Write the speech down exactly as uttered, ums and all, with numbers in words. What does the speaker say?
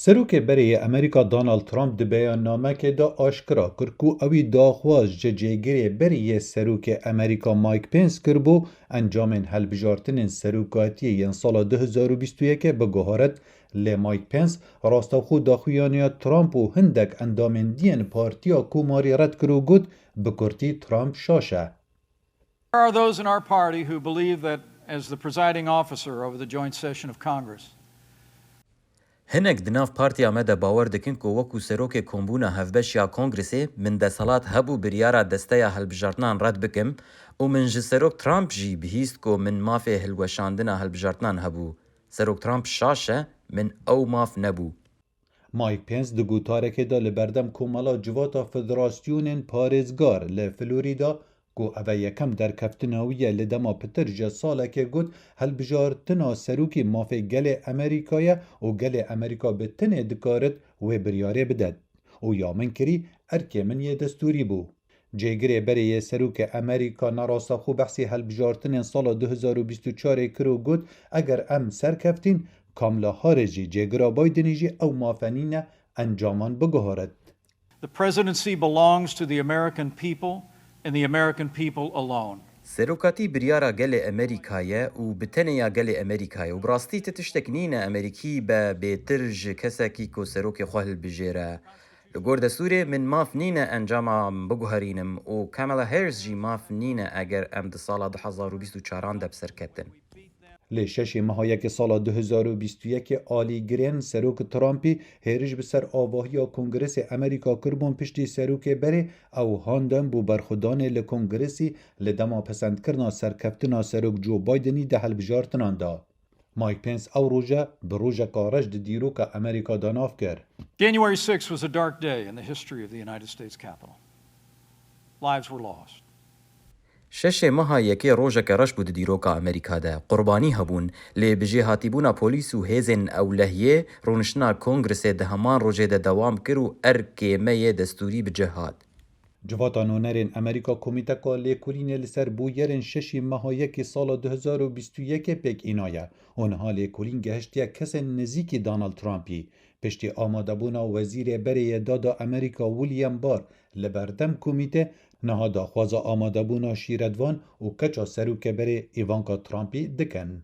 Serokê berê yê Amerîka Donald Trump di beyannamekê de aşkira kir ku ewî daxwaz ji cêgirê berê yê Serokê Amerîka Mike Pence kiribû, encamên hilbijartinên serokatiyê yên sala du hezar û bîst û yekê biguharit, lê Mike Pence rastexwe daxuyaniya Trump û hindek endamên diyên Partiya Komarî red kir û got, bi kurtî Trump şaş e. There are those in our party who believe that, as the presiding officer over the joint session of Congress, Hinek di nav partiya me de bawer dikin ku wekû serokê Kombûna Hevbeş ya Kongresê min deselat hebû biryara Desteya Hilbijartinan red bikim û min ji Serok Trump jî bihîst ku min mafê hilweşandina hilbijartinan hebû. Serok Trump şaş e, min ew maf nebû. Mike Pence di gotarekê de li berdem Komela Civata Federasyonên Parêzgar li Florîda, ku ev e yekem derkeftina wî ye li dema pitir ji salekê, got, hilbijartina serokî mafê gelê Amerîka ye û gelê Amerîka bi tenê dikarit wê biryarê bidet û ya min kirî, erkê min yê destûrî bû. Cêgirê berê yê Serokê Amerîka ne rastexwe behsî hilbijartinên sala du hezar û bîst û çarê kir û got, eger em serkeftîn, Kamala Harris jî, cêgira Bidenî jî ew mafe nîne encaman biguharit. The presidency belongs to the American people and the American people alone. Serokatî biryara gelê Amerîka ye û bi tenê ya gelê Amerîka ye û bi rastî ti tiştek nîne Amerîkî be bêtir ji kesekî ku serokê xwe hilbijêre. Li gor destûrê min maf nîne encama biguherînim û Kamala Harris jî maf nîne eger em di sala du hezar û bîst û çaran de bi ser ketin. Lê şeşê meha yekê sala du hezar û bîst û yekê alîgirên Serok Trumpî hêriş bi ser avahiya Kongresê Amerîka kiribûn piştî serokê berê ew handan bû berxwedanê li Kongresî li dema pesendkirina serkeftina Serok Joe Bidenî di hilbijartinan de. Mike Pence ew roje bi rojeka reş di dîroka Amerîka de nav kir. January sixth was a dark day in the history of the United States Capitol. Lives were lost. Şeşê meha yekê rojeke reş bû di dîroka Amerîka de. Qurbanî hebûn, lê bi jêhatîbûna polîs û hêzên ewlehiyê, rûniştina Kongresê di heman rojê de dewam kir û erkê me yê destûrî bi cih hat. Civata nûnerên Amerîka Komîteka Lêkolînê li ser bûyerên şeşê meha yekê sala du hezar û bîst û yekê pêk înaye û niha lêkolîn gehiştiye kesên nizîkî Donald Trumpî. Piştî amadebûna Wezîrê Berê yê Dada Amerîka William Barr li berdem komîtê, niha daxwaza amadebûna Şîretvan û keça serokê berê Ivanka Trumpî dikin.